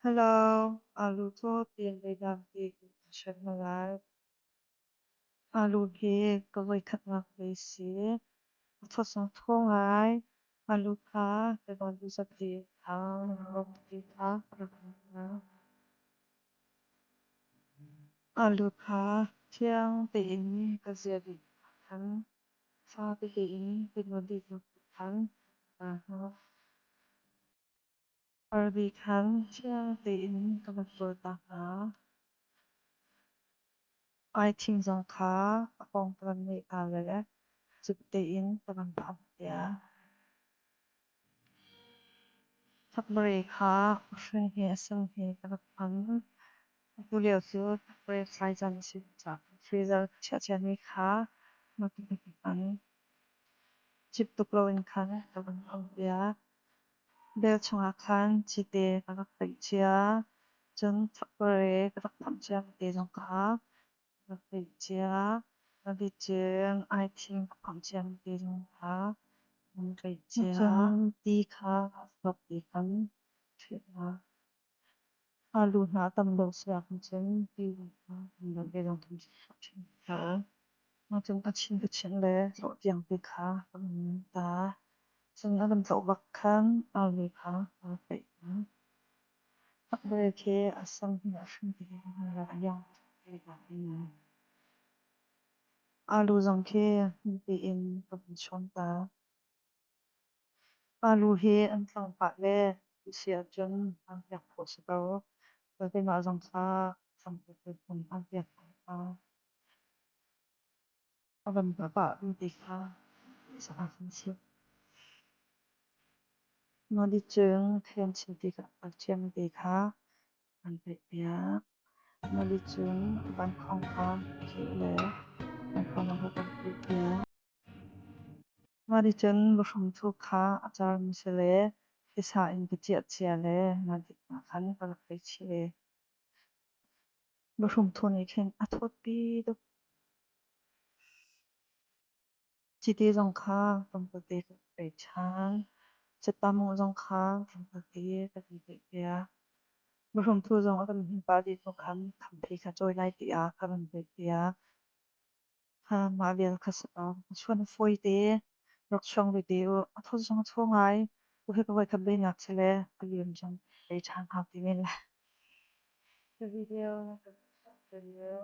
Hello, alu cu tiin zeidah ti ka chimh hna lai. Alu hi ka voikhatnak ve si. A thawsang thaw ngai. Alu kha ka zati kha ti kha rak hna. Alu kha thiang tein ka zia dih khan fa tete in ka nawn dih khan Arbi khan thiang tein ka van kawl ta hna. Aithing zong kha a pawng ka van ngeih hna le cut tein ka van phak tiah. Thakbare kha a hring he a sen he ka rak hman. Atu lio cu thakbare thlai caan a si caah freezer ka chiah ciami kha ka hman. Cip tuk loin khan ka van um piak. Bel chungah khan cite ka rak peih cia. Cun thakbare ka rak phamh ciami te zong kha ka rak peih cia. Cun aithing ka phamh ciami te zong kha kan peih cia. Cun ti kha a thawk ti khan ṭheh hna. Alu hna a tam deuh si ahcun ti kha tam deuh te zong kan ṭheh hna. Cun a chin ka chinh le tlawh tiang ti kha ka van ta. Cun a van tlawh bak khan alu kha ka peih hna. Thakbare khi a sam hi a hring ti a iang Alu zong khi tiin ka van chuan ta. Alu hi an tlang pah le si ahcun an piak khawh si ko. Keimah zong kha an piak khawh hna. A van pah ti kha an si. Ngalicung thiamchin ti ti kha an peihpiak. Ngalicung vankhawng kha kheh le vankhawng kha kan peihpiak. Ngalicun vahrum-thu kha a carmi si le thisa in ka ciah cia le ngadik ah khan ka rak ei chih ve. Vahrum-thu nih khin a thawtpi tuk. Cite zong kha tlawmpalte ka ei ṭhan. Catamu zong kha tlawmpalte ka ti piak. Vahrum-thu zong a kan hmin pah dih hnu khan khamphei kha cawi lai tiah ka van piak. Mah vial kha si ko. Chuan a fawi te. Rak chuang ve te u. A thawt zong a thaw ngai. Tu hi ka voikhat beinak si le ka liam zong ei ṭhan hau ti men lai. Ka video na ka video.